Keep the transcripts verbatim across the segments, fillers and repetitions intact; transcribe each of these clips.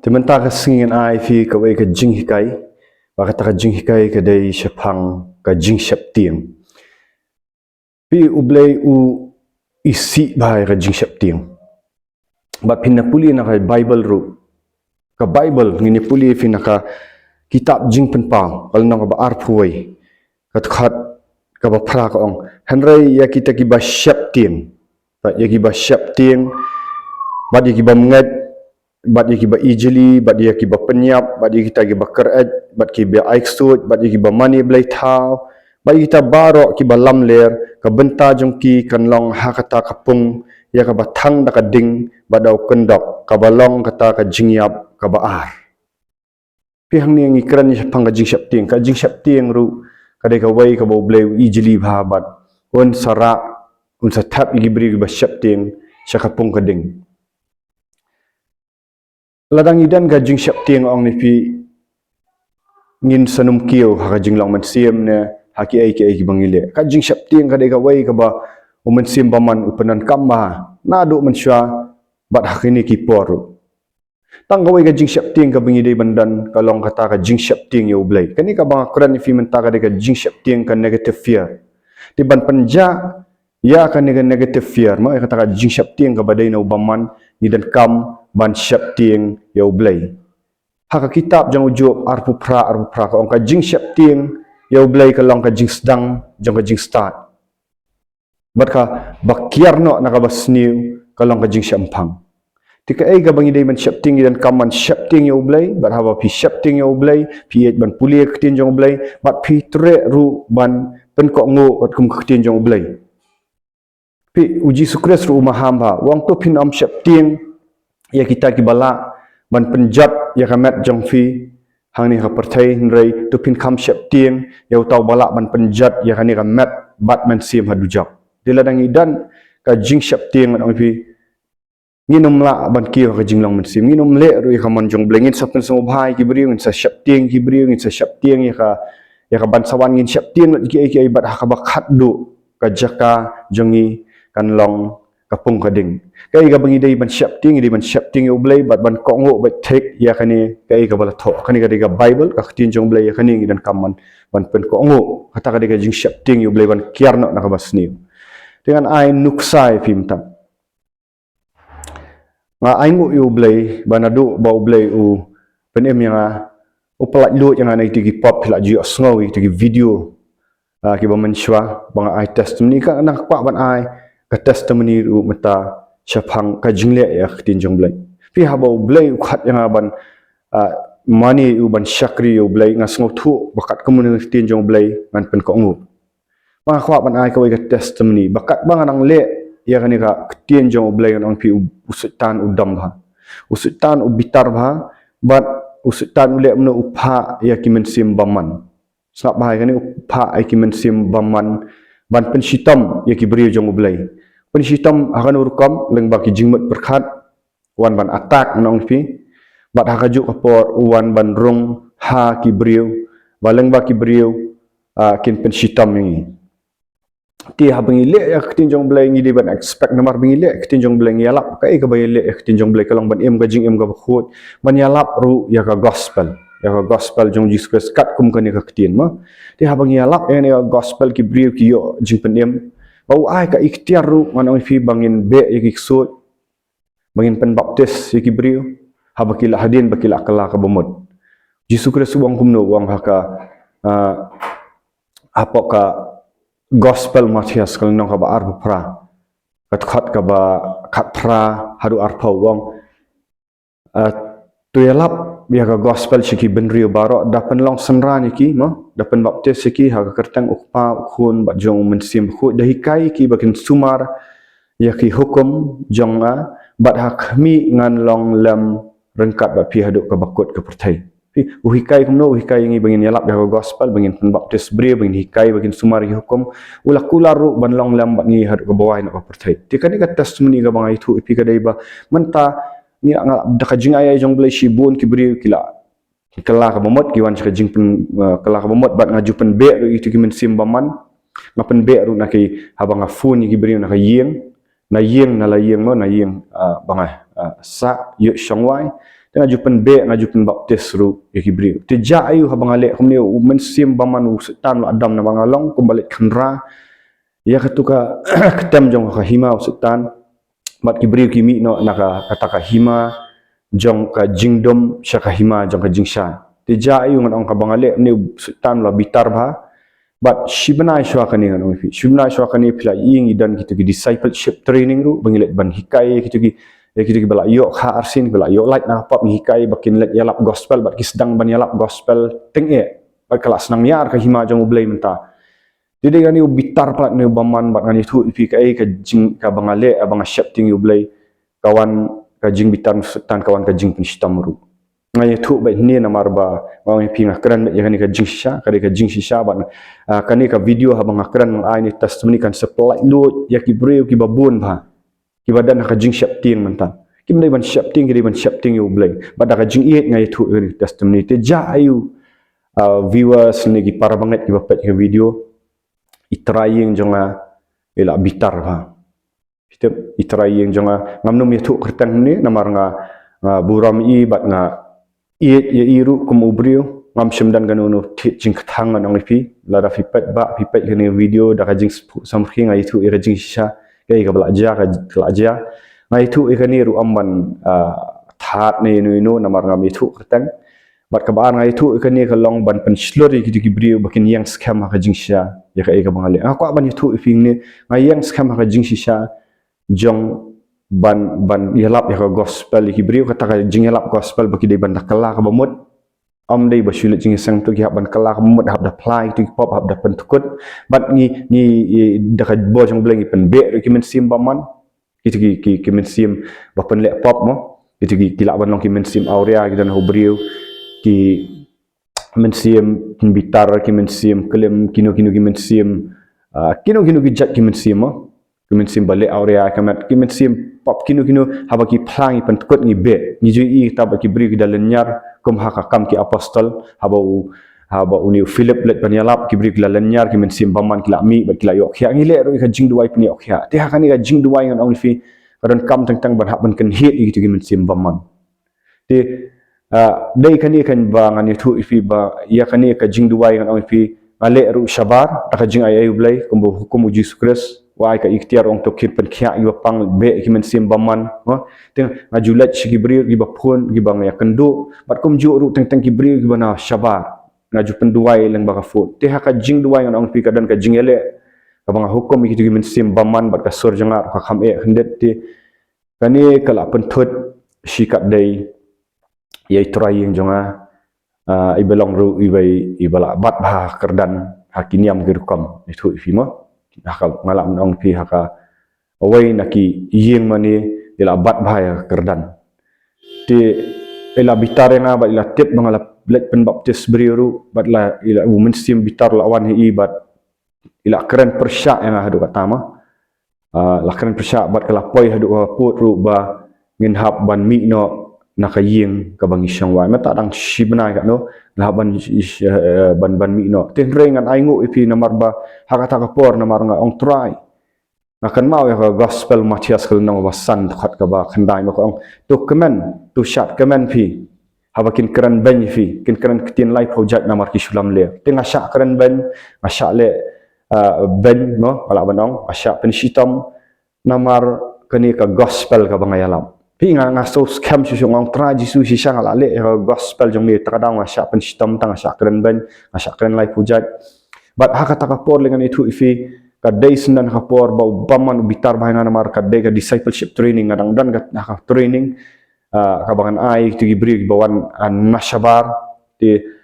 Te mynta ka sngi ngan ai phi kawei ka jinghikai, ba kata ka jinghikai ka dei shaphang ka jingsheptieng. Phi, U Blei u isih bha ïa ka jingsheptieng. Bad phin ïa pule na ka Baibl ruh. Ka Baibl ngin ïa pule phi na ka kitab Jingpynpaw, ka lynnong kaba arphew wei, ka dkhot kaba phra ka ong: Hynrei ïa kita kiba sheptieng, bad ïa kiba sheptieng, bad ïa kiba ngeit, bad ïa kiba ijli, bad ïa kiba pynïap, bad ïa kita kiba kyr-eit, bad kiba ai ksuid, bad ïa kiba mane blei thaw, bad ïa kita baroh kiba lamler, ka bynta jong ki kan long ha kata ka pung ïa kaba thang da ka ding bad da u kyndok, kaba long kata ka jingïap kaba ar. Phi, hangne ngi kren shaphang ka jingsheptieng. Ka jingsheptieng ruh ka dei kawei kaba U Blei u ijli bha bad un sa rah, un sa thep ïa ki briew kiba sheptieng sha ka pung ka ding. Lada ngi don ka jingsheptieng, ong ïa phi, ngin sa nym kiew ha ka jinglong mynsiem ne ha kiei kiei kiba ngi leh. Ka jingsheptieng ka dei kawei kaba U Mynsiem Bymman u pyndonkam bha naduh mynshuwa bad ha kine ki por ruh. Tang kawei ka jingsheptieng kaba ngi dei ban don ka long kata ka jingsheptieng ïa U Blei. Kane kaba nga kren ïa phi mynta ka dei ka jingsheptieng, ka negative fear. Te ban pynjah ïa kane ka negative fear, mo, ïa kata ka jingsheptieng kaba dei na u bymman, ngi donkam ban sheptieng ïa U Blei. Ha ka kitab jong u Job arphew phra, arphew phra, ka ong: Ka jingsheptieng ïa U Blei ka long ka jingsdang jong ka jingstad, bad kaba kiar noh na kaba sniew ka long ka jingshemphang. Te kaei kaba ngi dei ban sheptieng? Ngi donkam ban sheptieng ïa U Blei. Bad haba phi sheptieng ïa U Blei, phi ïeit ban pule ïa ka Ktien jong U Blei, bad phi treh ruh ban pynkohnguh katkum ka Ktien jong U Blei. Phi, U Jisu Khrist ruh u maham bha, u ong: To phin ym sheptieng ïa kita kiba lah ban pynjot ïa ka met jong phi hangne ha ka pyrthei, hynrei to phin kham sheptieng ïa uta uba lah ban pynjot ïa kane ka met bad mynsiem ha dujok. Te lada ngi don ka jingsheptieng, ngan ong ïa phi, ngin ym lah ban kiew ha ka jinglong mynsiem, ngin ym leh ruh ïa ka mon jong U Blei. Ngin sa pynsngewbha ïa ki briew, ngin sa sheptieng ïa ki briew, ngin sa sheptieng ïa ka, ïa ka ban sa wan, ngin sheptieng lut ïa kiei kiei, bad ha kaba khatduh ka jaka jong ngi kan long ka pung ka ding. Kaei kaba ngi dei ban sheptieng? Ngi dei ban sheptieng ïa U Blei bad ban kohnguh beit thik ïa kane kaei kaba la thoh. Kane ka dei ka Baibl, ka Ktien jong U Blei, ïa kane ngi donkam ban, ban pynkohnguh. Kata ka dei ka jingsheptieng ïa U Blei ban kiar noh na kaba sniew. Te ngan ai nuksa ïa phi mynta. Nga ainguh ïa U Blei ba naduh ba U Blei u pynim ïa nga, u pyllait luid ïa nga na kitei ki pop, phi la ju ïohsngew ïa kitei ki video, ah, kiba mynshuwa ba nga ai testimony. Ka, nga kwah ban ai ka testimony ruh mynta shaphang ka jingleh ïa ka Ktien jong U Blei. Phi, haba U Blei u khot ïa nga ban, ah, mane ïa u, ban shakri ïa U Blei, nga sngewthuh ba katkum ka Ktien jong U Blei ngan pynkohnguh. Ba nga kwah ban ai kawei ka testimony ba katba nga nang leh ïa kane ka Ktien jong U Blei, ngan ong ïa phi, u, u Soitan u dom bha. U Soitan u bitar bha, bad u Soitan u leh kumno? U phah ïa ki mynsiem bymman. Sngap bha ïa kane, u phah ïa ki mynsiem bymman ban pynshitom ïa ki briew jong U Blei. Pynshitom ha kano ka rukom? Lyngba ki jingmut pyrkhat, wan ban attack, ngan ong ïa phi. Bad ha kajuh ka por u wan ban rung ha ki briew, ba lyngba ki briew, ah, kin pynshitom ïa ngi. Te haba ngi leh ïa ka Ktien jong U Blei, ngi dei ban expect, namar ba ngi leh ïa ka Ktien jong U Blei, ngi ïalap. Kaei kaba ngi leh ïa ka Ktien jong U Blei ka long ban im ka jingim kaba khuid, ban ïalap ruh ïa ka gospel, ïa ka gospel jong U Jisu Khrist katkum kane ka Ktien, mo. Te haba ngi ïalap ïa kane ka gospel, ki briew ki ïoh jingpynim, ba u ai ka iktiar ruh, ngan ong ïa phi, ba ngin beh ïa ki ksuid, ba ngin pynbaptis ïa ki briew, haba ki la, hadien ba ki la kylla ka bamut. Jisu Khrist u ong kumno? U ong ha ka, ah, hapoh ka Gospel Mathaios, ka lynnong kaba arphew phra, ka dkhot kaba khatphra haduh arphew, u ong, ah, to ïalap ïa ka gospel sha ki bynriew baroh, da pynlong synran ïa ki, mo, da pynbaptis ïa ki ha ka kyrteng U Kpa, U Khun, bad jong U Mynsiem Bakhuid, da hikai ïa ki ba kin sumar ïa ki hukum jong nga, bad ha khmih ngan long lem ryngkat bad phi haduh kaba kut ka pyrthei. Phi, u hikai kumno? U hikai ïa ngi ba ngin ïalap ïa ka gospel, ba ngin pynbaptis briew, ba ngin hikai ba kin sumar ïa ki hukum. U la kular ruh ban long lem bad ngi haduh kaba wai noh ka pyrthei. Te kane ka testimony kaba nga ïathuh ïa phi ka dei ba mynta ngi, nga, da ka jingai jong U Blei, shibun ki briew ki la kylla ka bamut, ki wan sha ka jingpyn, eh, kylla ka bamut, bad nga ju pynbeh ruh ïa kito ki mynsiem bymman. Nga pynbeh ruh na ki, haba nga phone ïa ki briew na ka ïing, na ïing, na la ïing mo, na ïing, ah, ba nga, ah, sah, ïoh shongwai. Te nga ju pynbeh, nga ju pynbaptis ruh ïa ki briew. Te jia aiu haba nga leh kumne, u mynsiem bymman, u Soitan u la dom, namar nga long kum ba leit khynra ïa katu ka ktem jong ka hima u Soitan. Bad ki briew ki mih noh na ka, kata ka hima jong ka jingdum sha ka hima jong ka jingshai. Te jia aiu, ngan ong, kaba nga leh kumne, u Soitan u la bitar bha. Bad shi bnai shuwa kane, ngan ong ïa phi, shi bnai shuwa kane phi la ïohi ngi don kitu ki discipleship training ruh, ba ngi leit ban hikai ïa kitu ki, ïa kitu kiba la ïoh kha arsien, ba la ïoh lait na pop, ngi hikai ba kin leit ïalap gospel, bad ki sdang ban ïalap gospel tyngeh. Bad ka la sdang ïar ka hima jong U Blei mynta. Te dei kane u bitar palat ne u bymman, bad ngan ïathuh ïa phi kaei ka jing, kaba nga leh, ba nga sheptieng ïa U Blei, ka wan ka jingbitar u Soitan, ka wan ka jingpynshitom ruh. Nga ïathuh beit hangne namar ba nga ong ïa phi, nga kren beit ïa kane ka jingshisha, ka dei ka jingshisha, bad, ah, kane ka video haba nga kren, nga ai ne testimony, kan sa pynlait lut ïa ki briew kiba bun bha, kiba don ha ka jingsheptieng mynta. Kim dei ban sheptieng, ki dei ban sheptieng ïa U Blei. Bad da ka jingïeit nga ïathuh ïa kane ka testimony. Te jia aiu, ah, viewers ne ki para bangeit kiba peit ïa ka video, i trai ïing jong nga i la bitar bha. Phi tip, i trai ïing jong nga, ngam nym ïathuh kyrteng hangne namar nga, nga burom ïa i bad nga ïeit ïa i ruh kum u briew. Ngam shym don kano kano thied jingkthang, ngan ong ïa phi. Lada phi peit, ba phi peit kane ka video, da ka jingsngewsih samrkhie nga ïathuh ïa ka jingshisha, kaei kaba la jia, ka, ka la jia. Nga ïathuh ïa kane ruh ym ban, ah, thad ne ïano ïano namar ngam ïathuh kyrteng. Bad kaba ar nga ïathuh ïa kane ka long ban pynshlur ïa kitu ki briew ba kin ïeng skhem ha ka jingshisha ïa kaei kaba nga leh. Nga kwah ban ïathuh ïa phi hangne, nga ïeng skhem ha ka jingshisha jong ban, ban ïalap ïa ka gospel ïa ki briew, kata ka jingïalap gospel ba ki dei ban da kylla kaba mut. Ym dei ba shu leit jingïaseng, to ki hap ban kylla kaba mut, hap da phla ïa kitu ki pop, hap da pyndkut. Bad ngi, ngi, i, da ka bor jong U Blei ngi pynbeh ruh ki mynsiem bymman. Kitu ki, ki, ki mynsiem ba pynleh pop mo. Kitu ki, ki lah ban long ki mynsiem awria, ki don ha u briew. Ki mynsiem bitar, ki mynsiem klim, kino kino ki mynsiem, ah, kino kino ki jait ki mynsiem mo. Ki mynsiem ba leh awria ka met, ki mynsiem pop kino kino, haba ki phla ngi pyndkut ngi beh. Ngi ju ïohi kata ba ki briew ki da lynñiar, kum ha ka Kam ki Apostol, haba u, haba une u Philip leit ban ïalap, ki briew ki la lynñiar, ki mynsiem bymman ki la mih, bad ki la ïoh khiah, ngi leh ruh ïa ka jingduwai pynïoh khiah. Te ha kane ka jingduwai ngan ong ïa phi, ka donkam teng teng ban hap ban kynhied ïa kitu ki mynsiem bymman. Te, ah, dei kane kan ba ngan ïathuh ïa phi ba, ïa kane ka jingduwai ngan ong ïa phi, nga leh ruh shabar, da ka jingaiei U Blei, kumba hukum U Jisu Khrist, u ai ka iktiar ong to kin pynkhiah ïa kiba pang, beh ïa ki mynsiem bymman, mo. Te nga ju leit sha ki briew, kiba phone, kiba nga ïakynduh, bad kumjuh ruh teng teng ki briew kiba na shabar. Nga ju pynduwai lyngba ka phone. Te ha ka jingduwai ngan ong ïa phi ka don ka jingïaleh, kaba nga hukum ïa kitu ki mynsiem bymman bad ka sur jong nga ruh ka kham eh khyndiat te. Kane ka la pynthut shi katdei ïa i trai ïing jong nga, ah, iba long ruh iba, iba la bat bha ha kyrdan, ha ki niam ki rukom, ïathuh ïa phi mo. Ha ka, nga lah ban ong ïa phi ha kawei na ki ïing mane i la bat bha ha kyrdan. Te i la bitar ïa nga bad i la tip ba nga la leit pynbaptis briew ruh, bad la, i la, u mynsiem bitar la wan ha i bad i la kren pyrshah ïa nga haduh katta mo. Ah, la kren pyrshah bad ka la poi haduh ka pud ruh ba ngin hap ban mih noh na ka ïing kaba ngi shong wai. Mynta dang shi bnai katno, ngin hap ban, eh, ban, ban mih noh. Te hynrei ngan ainguh ïa phi namar ba ha kata ka por namar nga ong Trai, nga kynmaw ïa ka gospel Mathaios ka lynnong ba san dkhot kaba khyndai, ma ka ong, to kmen, to shad kmen phi. Haba kin kren beiñ ïa phi, kin kren ktien laiphew jait namar ki shu lamler. Te nga shah kren beiñ, nga shah leh, ah, beiñ mo, nga lah ban ong, nga shah pynshitom namar kane ka gospel kaba nga ïalap. Phi, nga, nga sngew skhem shuh shuh, nga ong Trai Jisu, shisha nga la leh ïa ka gospel jong me, te ka daw nga shah pynshitom, te nga shah kren beiñ, nga shah kren laiphew jait. Bad ha kata ka por lei ngan ïathuh ïa phi, ka dei syndon ka por ba u bymman u bitar bha ïa nga namar ka dei ka discipleship training, nga dang don ka, ha ka training, ah, kaba ngan ai ïa kitu ki briew kiba wan, ah, na shabar. Te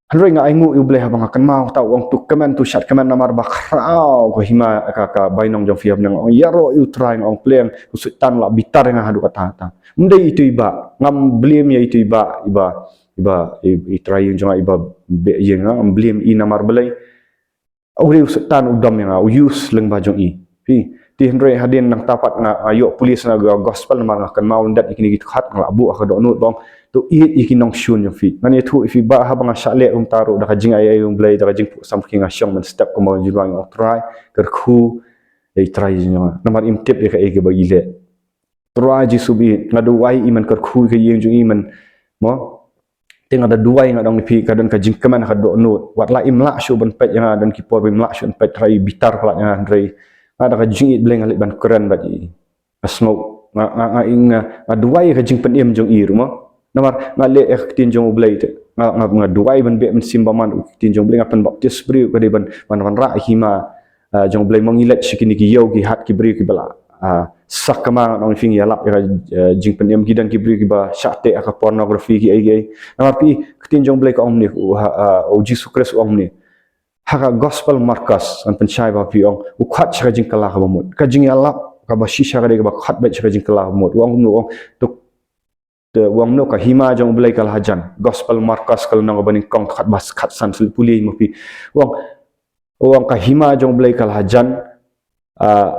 hynrei nga ainguh ïa U Blei haba nga kynmaw, ta u ong to kmen, to shad kmen namar ba khraw ka hima, ka, ka bainong jong phi, haba nga ong ïaroh ïa U Trai, nga ong Blei, u Soitan la bitar ïa nga haduh katta katta. Ym dei itu i bah, ngam blame ïa itu i bah, i bah, i bah, i, i trai ïing jong nga, i bah beh ïing, ngam blame i namar balei u dei u Soitan u dom ïa nga, u use lyngba jong i. Phi, te hynrei hadien nangta pat nga, nga ïoh police na ka gospel namar nga kynmaw lyndet ïa kine ki dkhot, nga la buh ha ka dohnud ba ong to ïeit ïa ki nongshun jong phi. Ngan ïathuh ïa phi ba haba nga shah leh kumta ruh, da ka jingaiei U Blei, da ka jingpyrshang pyrkhing, nga shong mynstep kumba nga ju duwai, nga ong Trai, kyrkhu ïa i Trai jong nga. Namar im tip ïa kaei kaba i leh. Trai Jisu ba ïeit, nga duwai i men kyrkhu ïa ka ïing jong i men. Mo? Te nga da duwai nga ong ïa phi ka don ka jingkmen ha ka dohnud. Wat la im lah shuh ban peit ïa nga, don ki por ba im lah shuh ban peit, Trai bitar palat ïa nga hynrei nga da ka jingïeit Blei nga leit ban kren bad i. Nga sngew, nga, nga, nga, nga, nga duwai ïa ka jingpynim jong i ruh mo. Namar nga leh ïa ka ktien jong U Blei te. Nga, nga, nga duwai ban beh mynsiem bymman ïa ka ktien jong U Blei, nga pynbaptis briew ka dei ban, ban wanrah ïa ka hima, ah, jong U Blei. Mo, ngi leit sha kine ki ïew ki hat ki briew kiba la, ah, sakma, nga ong ïa phi, ngi ïalap ïa ka, ah, jingpynim, ki don ki briew kiba shah teh ha ka pornography kiei kiei. Namar phi, ka ktien jong U Blei ka ong kumne, u, ha, ah, U Jisu Khrist u ong kumne. Ha ka gospel Markos, ngan pynshai bha ïa phi, u ong, u khot sha ka jingkylla kaba mut. Ka jingïalap kaba shisha ka dei kaba khot beit sha ka jingkylla kaba mut. U ong kumne, u ong, to, to, u ong kumne, ka hima jong U Blei ka la hajan. Gospel Markos ka lynnong kaba nyngkong, khat bas, khatsan, shu pule mo phi. U ong, u ong ka hima jong U Blei ka la hajan, ah,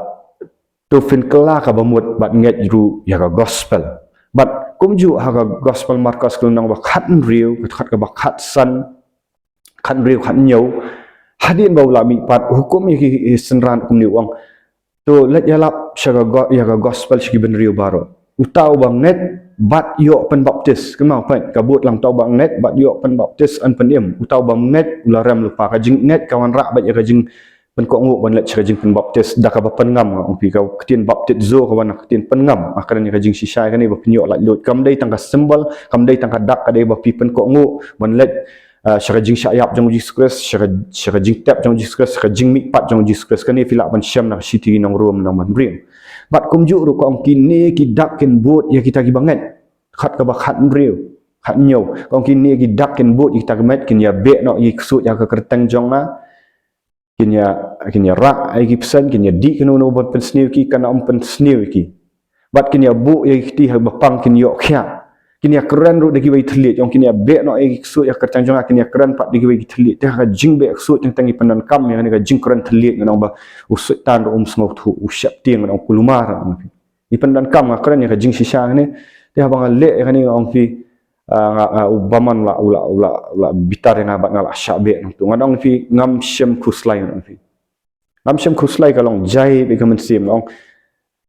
to phin kylla kaba mut bad ngeit ruh ïa ka gospel. Bad kumjuh ha ka gospel Markos ka lynnong ba khathynriew, khat kaba khatsan, khathynriew, khathynñiew. Hadien ba u la mihpat, u hukum ïa ki synran kumne, u ong, to leit ïalap sha ka go-, ïa ka gospel sha ki bynriew baroh. Uta uba ngeit bad ïoh pynbaptis. Kynmaw peit, ka bud lang, uta uba ngeit bad ïoh pynbaptis yn pynim. Uta uba ngeit u la rem lypa. Ka jingngeit ka wanrah beit ïa ka jingpynkohnguh ban leit sha ka jingpynbaptis. Da kaba pynngam, nga ong ïa phi, ka ktien baptizo ka wan na ka ktien pynngam. Nga kren ïa ka jingshisha kane ba phin ïoh laitluid. Kam dei tang ka symbol, kam dei tang ka dak ka dei ba phi pynkohnguh ban leit, ah, sha ka jingshah ïap jong U Jisu Khrist, sha ka, sha ka jingtep jong U Jisu Khrist, sha ka jingmihpat jong U Jisu Khrist. Kane phi lah ban shem na ka shithi ki nong Rom nongman Rim. Bad kumjuh ruh ka ong kine ki dak kin bud ïa kita kiba ngeit. Khat kaba khathynriew, khathynñiew. Ka ong kine ki dak kin bud ïa kita kiba ngeit, kin ïa beh noh ïa ki ksuid ha ka kyrteng jong nga. Kin ïa, kin ïa rah ïa ki bseiñ, kin ïa dih kano kano ban pynsniew ïa ki, kane ym pynsniew ïa ki. Bad kin ïa buh ïa ki kti ha ba pang kin ïoh khiah. Kin ïa kren ruh da kiwei ki thylliej, ong kin ïa beh noh ïa ki ksuid ha ka kyrteng jong nga, kin ïa kren pat da kiwei ki thylliej. Te ha ka jingbeh ksuid teng teng ngi pyndonkam ïa kane ka jingkren thylliej, ngan ong ba u Soitan ruh um sngewthuh, u sheptieng, ngan ong, kulmar, ngan ong. Ngi pyndonkam, nga kren ïa ka jingshisha kane. Te haba nga leh ïa kane, nga ong ïa phi, ah, nga, nga, u bymman u la, u la, u la, u la bitar ïa nga bad nga la shah beh nangtu. Ngan ong ïa phi, ngam shym khuslai, ngan ong ïa phi. Ngam shym khuslai, ka long jai bad ka mynsiem, nga ong.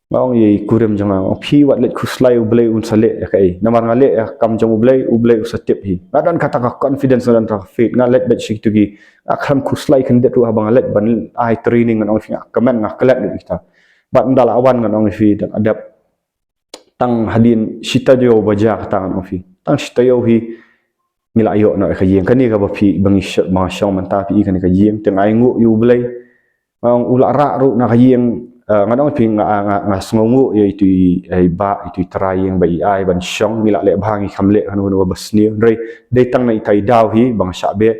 Nga ong ïa i kurim jong nga, nga ong phi wat leit khuslai, U Blei un sa leh ïa kaei. Namar nga leh ïa ka kam jong U Blei, U Blei u sa tip hi. Nga don kata ka confidence, nga don kata ka faith, nga leit beit sha kitu ki. Nga khlem khuslai khyndiat ruh haba nga leit ban ai training, ngan ong ïa phi, nga kmen, nga klet ruh kita. Bad ynda la wan, ngan ong ïa phi, da ka dep tang hadien shi taïew ba jia kata, ngan ong ïa phi. Tang shi taïew hi ngi la ïoh noh ïa ka ïing. Kane kaba phi, ba ngi sh-, ba nga shong mynta, phi i kane ka ïing. Te nga ainguh ïa U Blei. Nga ong u la rah ruh na ka ïing, eh, ngan ong ïa phi, nga, nga, nga sngewnguh ïa itu i, i bah, itu i trai ïing ba i ai ban shong. Ngi la leh bha, ngi kham leh kano kano ba sniew. Hynrei dei tang na ita i daw hi ba nga shah beh.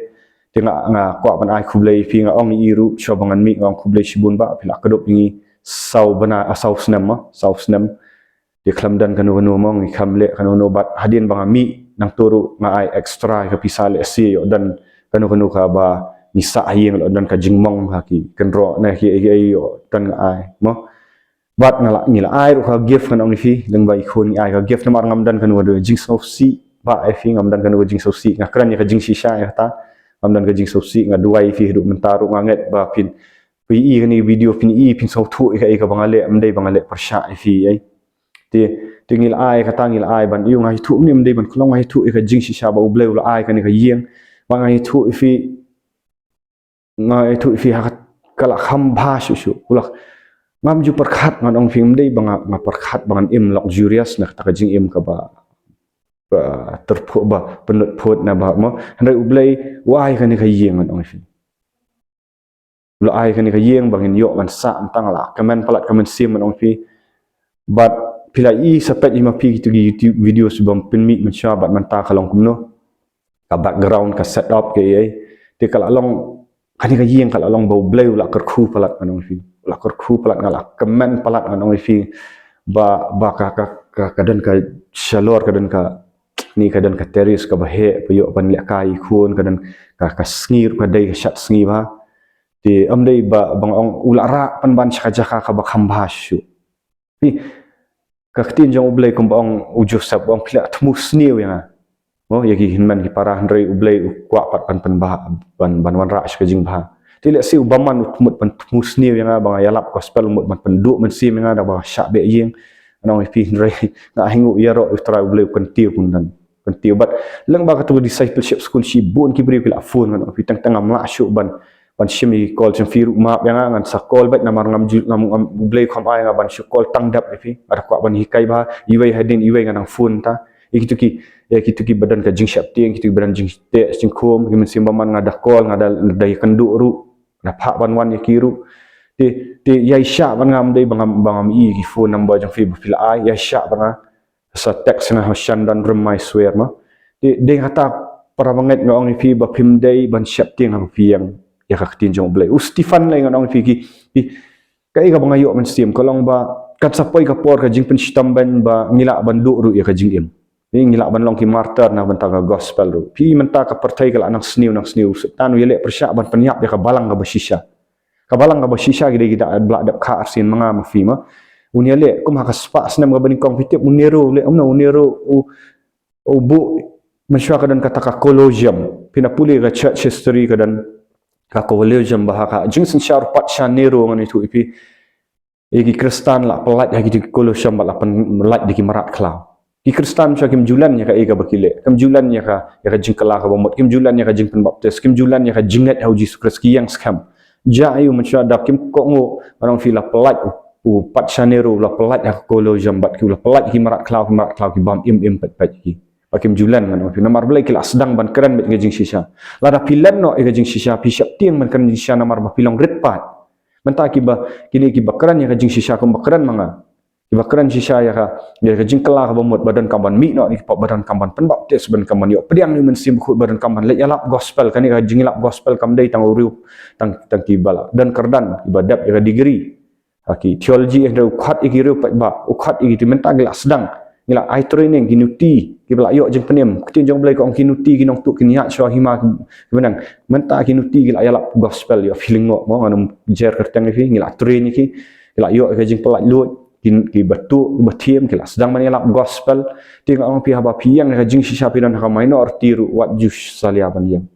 Te nga, nga kwah ban ai khublei ïa phi, nga ong ïa i ruh, shuwa ba ngan mih, nga ong khublei shibun bah, phi la kdup ïa ngi saw bnai, ah, saw snem, ah, saw snem. Te khlem don kano kano mo, ngi kham leh kano kano, bad hadien ba nga mih nangto ruh nga ai extra ïa ka pisa, lehse ïoh don kano kano kaba ngi sah ha ïing, ïoh don ka jingmong ha ki kynroh ne ki, ki, ki, ïoh don nga ai mo. Bad nga la, ngi la ai ruh ka gift, ngan ong ïa phi, lyngba i khun ngi ai ka gift, namar ngam don kano kano jingsngewsih bah ïa phi, ngam don kano jingsngewsih, nga kren ïa ka jingshisha ïa kata. Ngam don ka jingsngewsih, nga duwai ïa phi haduh mynta ruh, nga ngeit ba phin, phi i kane ka video, phin i, phin sngewthuh ïa kaei kaba nga leh, ym dei ba nga leh pyrshah ïa phi, eh. Te, te ngi la ai kata, ngi la ai ban ïoh, nga ïathuh mynne, ym dei ban khlong, nga ïathuh ïa ka jingshisha ba U Blei u la ai kane ka ïing. Ba nga ïathuh ïa phi, nga ïathuh ïa phi ha ka, ka la kham bha shuh shuh. U la, ngam ju pyrkhat, ngan ong ïa phi, ym dei ba nga, nga pyrkhat ba ngan im luxurious, na kata ka jingim kaba, ba tyrphuh, ba pynlut phut na ba mo. Hynrei U Blei u ai kane ka ïing, ngan ong ïa phi. U la ai kane ka ïing ba ngin ïoh ban sah, tang la kmen palat ka mynsiem, ngan ong ïa phi. Bad phi la i sa peit hi ma phi kitu ki YouTube videos ba pynmih mynshuwa, bad mynta ka long kumno, ka background, ka setup, kaei. Te ka la long, kane ka ïing ka la long ba U Blei u la kyrkhu palat, ngan ong ïa phi. U la kyrkhu palat, nga la kmen palat, ngan ong ïa phi. Ba, ba ka, ka, ka, ka don ka shalor, ka don ka, ni ka don ka terrace kaba heh, ba ïoh ban lehkai i khun, ka don ka, ka sngi ruh ka dei ka shad sngi bha. Te ym dei ba, ba nga ong u la rah pynban sha ka jaka kaba kham bha shuh. Phi, ka ktien jong U Blei kumba ong u Joseph, u ong phi la thmu sniew ïa nga. Mo, ïa ki hynmen ki para, hynrei U Blei u kwah pat ban pynbha, ban, ban wanrah sha ka jingbha. Te lehse u bymman u mut ban thmu sniew ïa nga ba nga ïalap gospel, u mut ban pynduh mynsiem ïa nga da ba shah beh ïing. Ngan ong ïa phi, hynrei nga ainguh ïaroh ïa U Trai U Blei u kyntiew kumne. Kyntiew bad lyngba katu ka discipleship school shibun ki briew ki la phone, ngan ong ïa phi, teng teng ngam lah shuh ban ban shim ïa ki call jong phi ruh, map ïa nga, ngan sa call beit namar ngam ju, ngam, ngam, U Blei kam ai nga ban shu call tang dep ïa phi. Nga da kwah ban hikai bha, iwei hadien iwei nga nang phone ta. Ïa kitu ki, ïa kitu kiba don ka jingsheptieng, kitu kiba don jingteh jingkhum, ki mynsiem bymman nga da call, nga da, da ïakynduh ruh, da phah ban wan ïa ki ruh. Te, te ïa shah ban, ngam dei ba ngam, ba ngam ïohi ki phone number jong phi ba phi la ai, ïa shah ban nga sa text na ha Shandan Rem Mai Swer ma. Te dei kata para bangeit, nga ong ïa phi, ba phim dei ban sheptieng haba phi ïeng ïa ka ktien jong U Blei. U Stephen lei, ngan ong ïa phi, ki, ki, kaei kaba nga ïoh mynsiem ka long ba kan sa poi ka por ka jingpynshitom beiñ ba ngi lah ban duh ruh ïa ka jingim. Ngi lah ban long ki martyr na bynta ka gospel ruh. Phi, mynta ka pyrthei ka la nang sniew nang sniew, u Soitan u ïaleh pyrshah ban pynïap ïa ka balang kaba shisha. Ka balang kaba shisha ki dei ki da ba la dep kha arsien ma nga ma phi ma. Un ïaleh kum ha ka spah snem kaba nyngkong, phi tip u Nero u leh kumno? U Nero u, u buh, mynshuwa ka don kata ka Colosseum. Phin da pule ka church history, ka don ka Colosseum ba ha ka jingsynshar u patsha Nero, ngan ïathuh ïa phi, ïa ki Khristan la pyllait ha kito ki Colosseum bad la pynlait da ki mrad khlaw. Ki Khristan mynshuwa kim ju len ïa kaei kaba ki leh. Kim ju len ïa ka, ïa ka jingkylla kaba mut. Kim ju len ïa ka jingpynbaptis. Kim ju len ïa ka jingngeit ha U Jisu Khrist, ki ïeng skhem. Jia aiu? Mynshuwa da kim kohnguh, ngan ong ïa phi, la pyllait u, u patsha Nero, la pyllait ha ka Colosseum bad ki, la pyllait ki mrad khlaw, ki mrad khlaw ki bam im im peit peit ki. Ba kim ju len, ngan ong ïa phi. Namar balei? Ki la sdang ban kren beit ïa ka jingshisha. Lada phi len noh ïa ka jingshisha, phi sheptieng ban kren jingshisha namar ba phi long rit paid. Mynta kiba, kine kiba kren ïa ka jingshisha kumba kren ma nga. Kiba kren shisha ïa ka, ïa ka jingkylla kaba mut, ba donkam ban mih noh na ki pop, ba donkam ban pynbaptis, ba donkam ban ïoh pdiang ïa U Mynsiem Bakhuid, ba donkam ban leit ïalap gospel. Kane ka jingïalap gospel kam dei tang u riew, tang, tang kiba la don kyrdan, kiba dep ïa ka degree ha ki theology, hynrei u khot ïa ki riew paidbah, u khot ïa ki, te mynta ki la sdang, ngi la ai training, ki nuti, kiba la ïoh jingpynim. Ka ktien jong U Blei ka ong ki nuti ki nongtuh kin ïaid shuwa hima ki bneng. Mynta ki nuti ki la ïalap gospel, ïoh phi lyngngoh mo, ngan ym jer kyrteng ïa phi, ngi la train ïa ki, ki la ïoh ïa ka jingpyllait luid, ki, kiba tuh, kiba thiem, ki la sdang ban ïalap gospel. Te nga ong ïa phi, haba phi ïeng ïa ka jingshisha phi don ha ka minority ruh, wat ju salia ban ïeng.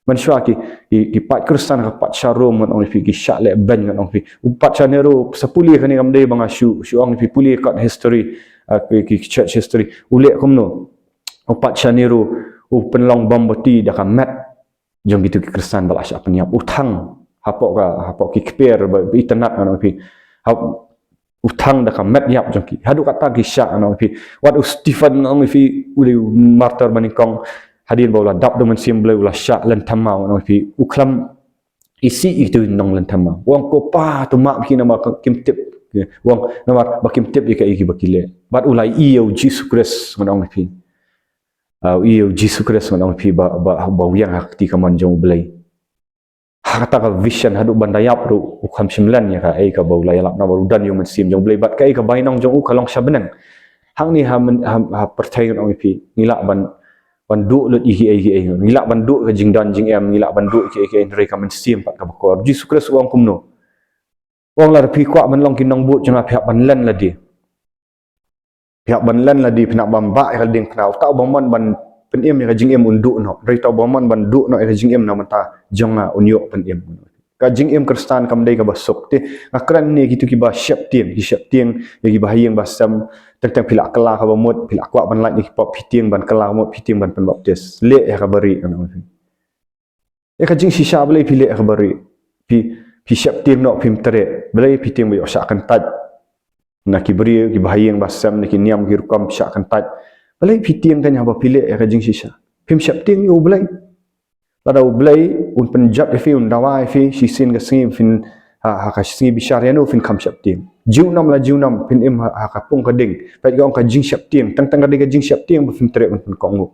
Mynshuwa ki, ki, ki paid Khristan ha ka patsha Rom, ngan ong ïa phi, ki shah leh beiñ, ngan ong ïa phi. U patsha Nero, sa pule kane, kam dei ba nga shu, shu ong ïa phi, pule ka history, ah, ki, ki church history. U leh kumno? U patsha Nero u pynlong bom bati da ka met jong kito ki Khristan ba la shah pynïap. U thang hapoh ka, hapoh ki kper ba, ba itynnad, ngan ong ïa phi. Ha, u thang da ka met ïap jong ki. Haduh katta ki shah, ngan ong ïa phi. Wat u Stephen, ngan ong ïa phi, u dei u martyr ba nyngkong. Hadien ba u la dap da U Mynsiem Blei, u la shah lynthem maw, ngan ong ïa phi. U khlem isih ïa kito ki nonglynthem maw. U ong, ko Pa, to map ïa ki namar kim tip. U ong, namar ba kim tip ïa kaei ba ki leh. Bad u la ïohi ïa U Jisu Khrist, ngan ong ïa phi. Ah, u ïohi ïa U Jisu Khrist, ngan ong ïa phi, ba, ba, ba u ïeng ha ka kti kamon jong U Blei. Ha kata ka vision, haduh ban da ïap ruh u khlem shym len ïa kaei kaba u la ïalap, namar u don ïa U Mynsiem jong U Blei. Bad kaei ka bainong jong u ka long sha bneng. Hangne ha myn-, ha, ha pyrthei, ngan ong ïa phi, ngi lah ban, ban duh lut ïa kiei kiei. Ngi lah ban duh ka jingdon jingem, ngi lah ban duh ïa kiei kiei, hynrei ka mynsiem pat kaba kor. Jisu Khrist u ong kumno? U ong, lada phi kwah ban long ki nongbud jong nga, phi hap ban len lade. Phi hap ban len lade, phi hap ban bah ïa ka ldingphna. Uta uba mon ban pynim ïa ka jingim un duh noh. Hynrei uta uba mon ban duh noh ïa ka jingim na bynta jong nga un ïoh pynim. Ka jingim Khristan kam dei kaba suk. Te nga kren ne kito kiba sheptieng, ki sheptieng ïa kiba ha ïing ba sem. Teng teng phi la kylla kaba mut, phi la kwah ban lait na ki pop, phi tieng ban kylla kaba mut, phi tieng ban pynbaptis. Leh ïa kaba rieh, ngan ong ïa phi. Ïa ka jingshisha, balei phi leh ïa kaba rieh? Phi, phi sheptieng noh phim treh. Balei phi tieng ba ïoh shah kyntait na ki briew, kiba ha ïing ba sem, na ki niam ki rukom, shah kyntait? Balei phi tieng kane haba phi leh ïa ka jingshisha? Phim sheptieng ïa U Blei. Lada U Blei un pynjot ïa phi, un dawa ïa phi shisien ka sngi, phin, ha, ha ka sngi bishar ïano phin kham sheptieng? Junom la junom phin im ha, ha ka pung ka ding. Peit, ka ong ka jingsheptieng. Teng teng ka dei ka jingsheptieng ba phim treh ban pynkohnguh.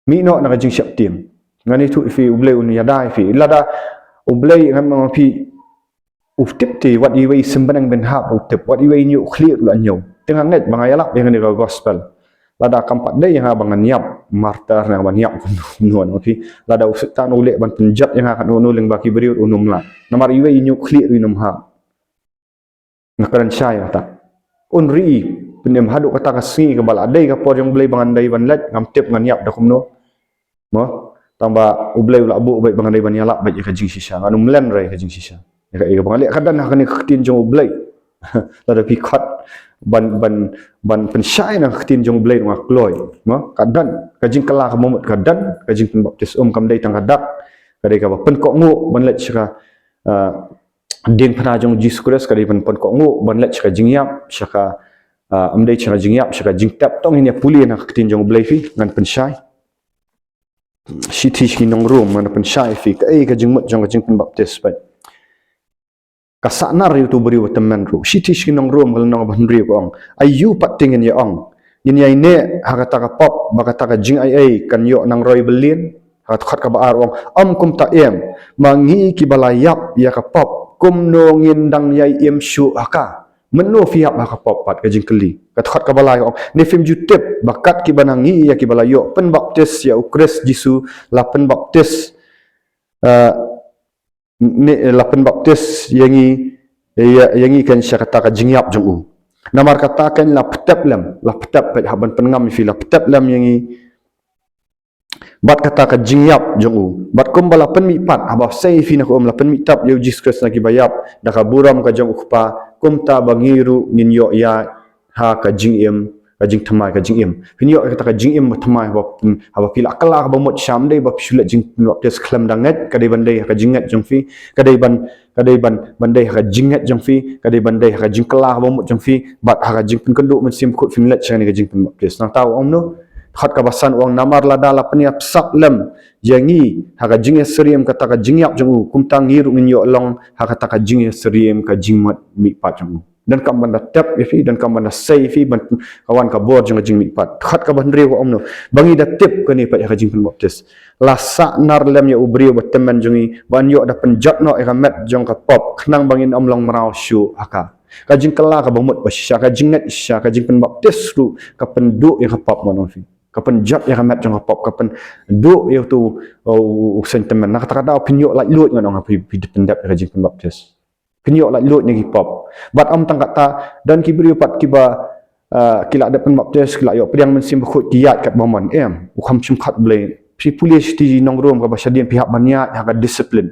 Mih noh na ka jingsheptieng. Ngan ïathuh ïa phi, U Blei un ïada ïa phi. Lada U Blei, ngan ong ïa phi, u tip te, wat iwei i symbai bynhap u tip, wat iwei i ñiuh khlieh u la ñiew. Te nga ngeit ba nga ïalap ïa kane ka gospel. Lada kam pat dei ïa nga ba ngan ïap martyr, ngan ïap kumno kumno, ngan ong ïa phi. Lada u Soitan u leh ban pynjot ïa nga katno katno lyngba ki briew, un ym lah. Namar iwei i ñiuh khlieh ruh un ym hap. Nga kren shai ïa kata. Un ri pynim haduh kata ka sngi kaba la dei ka por jong U Blei ba ngan dei ban leit, ngam tip ngan ïap da kumno. Mo? Tang ba U Blei u la buh beit ba ngan dei ban ïalap beit ïa ka jingshisha. Ngan ym len re ïa ka jingshisha. Ïa ka, ïa ka ba ngan leh ka don ha kane ka ktien jong U Blei. Lada phi khot ban, ban, ban pynshai na ka ktien jong U Blei ruh nga kloi. Mo, ka don, ka jingkylla kaba mut ka don, ka jingpynbaptis um kam dei tang ka dak. Ka dei kaba pynkohnguh ban leit sha ka, ah, diengphna jong U Jisu Khrist, ka dei ban pynkohnguh ban leit sha ka jingïap, sha ka, ah, ym dei sha ka jingïap, sha ka jingtep. To ngin ïa pule na ka ktien jong U Blei phi, ngan pynshai. Shithi sha ki nong Rom, ngan pynshai phi kaei ka jingmut jong ka jingpynbaptis pat. Ka sahnarphna ïa uto u briew ba tymmen ruh. Shithi sha ki nong Rom ka lynnong ba hynriew ka ong, aïu pat te ngin ïa ong? Ngin ïaineh ha kata ka pop ba kata ka jingaiei kan ïoh nang roi byllieng? Ha ka dkhot kaba ar ong, ym kumta em, ma ngi kiba la ïap ïa ka pop, kumno ngin dang ïai im shuh ha ka? Mynno phi ïap ha ka pop pat, ka jingkylli. Ka dkhot kaba lai ka ong, ne phim ju tip ba kat kiba na ngi ïa kiba la ïoh pynbaptis ïa U Khrist Jisu la pynbaptis, eh, ne, la pynbaptis ïa ngi, ïa, ïa ngi kan sha kata ka jingïap jong u. Namar kata kan la ptep lem, la ptep pat, hap ban pynngam ïa phi, la ptep lem ïa ngi bad kata ka jingïap jong u. Bad kumba la pynmihpat, haba sei phi na ka um, la pynmihpat ïa U Jisu Khrist na kiba ïap da ka burom ka jong U Kpa, kumta ba ngi ruh ngin ïoh ïa ha ka jingim, ka jingthymmai ka jingim. Phin ïoh ïa kata ka jingim ba thymmai, haba, haba phi la kylla kaba mut, shisha ym dei ba phi shu leit jingpynbaptis khlem da ngeit, ka dei ban dei ha ka jingngeit jong phi, ka dei ban, ka dei ban, ban dei ha ka jingngeit jong phi, ka dei ban dei ha ka jingkylla kaba mut jong phi bad ha ka jingpynkynduh Mynsiem Bakhuid phin leit sha kane ka jingpynbaptis. Nangta u ong kumno? Dkhot kaba san u ong, namar lada la pynïasyriem lem ïa ngi ha ka jingïasyriem kata ka jingïap jong u, kumta ngi ruh ngin ïoh long ha kata ka jingïasyriem ka jingmut mihpat jong u. Donkam ban da tep ïa phi, donkam ban da sei ïa phi, ban ka wan ka bor jong ka jingmihpat. Dkhot kaba hynriew ka ong kumno? Ba ngi da tip kane pat ïa ka jingpynbaptis, la sahnar lem ïa u briew ba tymmen jong ngi, ban ïoh da pynjot noh ïa ka met jong ka pop, khnang ba ngin ym long mraw shuh ha ka. Ka jingkylla kaba mut ba shisha, ka jingngeit shisha, ka jingpynbaptis ruh ka pynduh ïa ka pop, ngan ong ïa phi. Ka pynjot ïa ka met jong ka pop, ka pynduh ïa uto u, u, u seng tymmen. Na kata ka daw phin ïoh laitluid, ngan ong ïa phi, phi dei pyndep ïa ka jingpynbaptis. Phin ïoh laitluid na ki pop. Bad ym tang kata, don ki briew pat kiba, ah, ki la dep pynbaptis, ki la ïoh pdiang Mynsiem Bakhuid, ki ïaid katba mon. Em, u kham shim khot Blei. Phi pule shithi nong Rom kaba shadien, phi hap ban ïaid ha ka disiplin.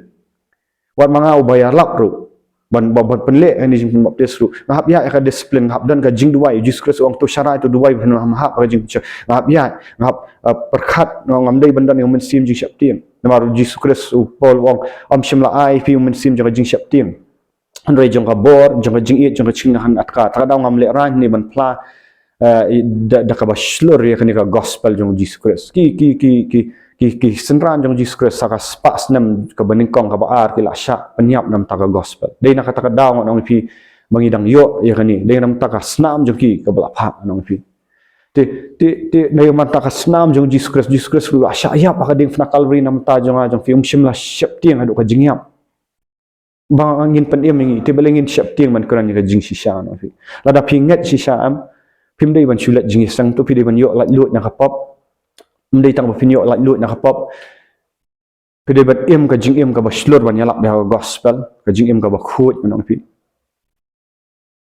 Wat ma nga uba ïalap ruh, ban, ban, ban pynleh ïa kane ka jingpynbaptis ruh, nga hap ïaid ha ka disiplin, nga hap don ka jingduwai. U Jisu Khrist u ong, to sharai, to duwai, ban hap ha ka jingpynshai. Nga hap ïaid, nga hap, ah, pyrkhat, ngam dei ban don ïa u mynsiem jingsheptieng. Namar u Jisu Khrist, u Paul u ong, ym shym la ai ïa phi u mynsiem jong ka jingsheptieng, hynrei jong ka bor, jong ka jingïeit, jong ka jingïakhun atka. Ta ka daw ngam lehraiñ ne ban phla, eh, da, da kaba shlur ïa kane ka gospel jong u Jisu Khrist. Ki, ki, ki, ki, ki, ki synran jong u Jisu Khrist ha ka spah snem kaba nyngkong, kaba ar, ki la shah pynïap namar ka gospel. Dei na kata ka daw, ngan ong ïa phi, ba ngi dang ïoh ïa kane. Dei namar ka snam jong ki kaba la phah, ngan ong ïa phi. Te, te, te, dei namar ka snam jong u Jisu Khrist, Jisu Khrist u la shah ïap ha ka diengphna Kalbari namar jong nga jong phi, um shym la sheptieng haduh ka jingïap. Ba ngin pynim ïa ngi, te balei ngin sheptieng ban kren ïa ka jingshisha, ngan ong ïa phi. Lada phi ngeit shisha, em, phim dei ban shu leit jingïaseng, to phi dei ban ïoh laitluid na ka pop. Ym dei tang ba phin ïoh laitluid na ka pop, phi dei ban im ka jingim kaba shlur ban ïalap da ka gospel, ka jingim kaba khuid, ngan ong ïa phi.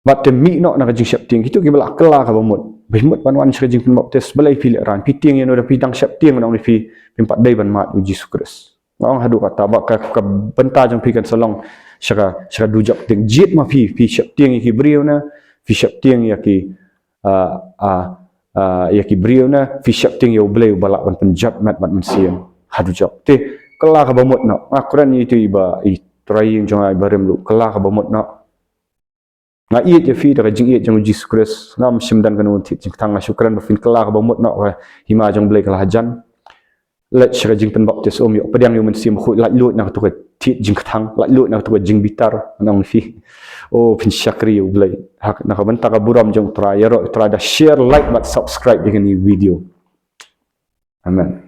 Bad te mih noh na ka jingsheptieng. Kito kiba la kylla kaba mut, ba mut ban wan sha ka jingpynbaptis, balei phi lehraiñ? Phi tieng ïano? Da phi dang sheptieng, ngan ong ïa phi, phim pat dei ban mad ïa u Jisu Khrist. Nga ong haduh katta, ba ka, ka bynta jong phi kan sa long sha ka, sha ka dujok. Te jied ma phi, phi sheptieng ïa ki briew ne phi sheptieng ïa ki, ah, ah, ah, ïa ki briew ne phi sheptieng ïa U Blei uba lah ban pynjot met bad mynsiem ha dujok. Te kylla kaba mut noh. Nga kren ïa ito iba, i trai ïing jong nga iba rim ruh, kylla kaba mut noh. Nga ïeit ïa phi da ka jingïeit jong u Jisu Khrist. Ngam shym don kano ka thied jingkthang. Nga shu kren ba phin kylla kaba mut noh ka hima jong U Blei ka la hajan. Leit sha ka jingpynbaptis, um, ïoh pdiang ïa u Mynsiem Bakhuid, laitluid na kato ka thied jingkthang, laitluid na kato ka jingbitar, ngan ong ïa phi. Oh, phin shakri ïa U Blei. Ha, na ka bynta ka burom jong U Trai, ïaroh U Trai da share, like bad subscribe ïa kane ka video. Amen.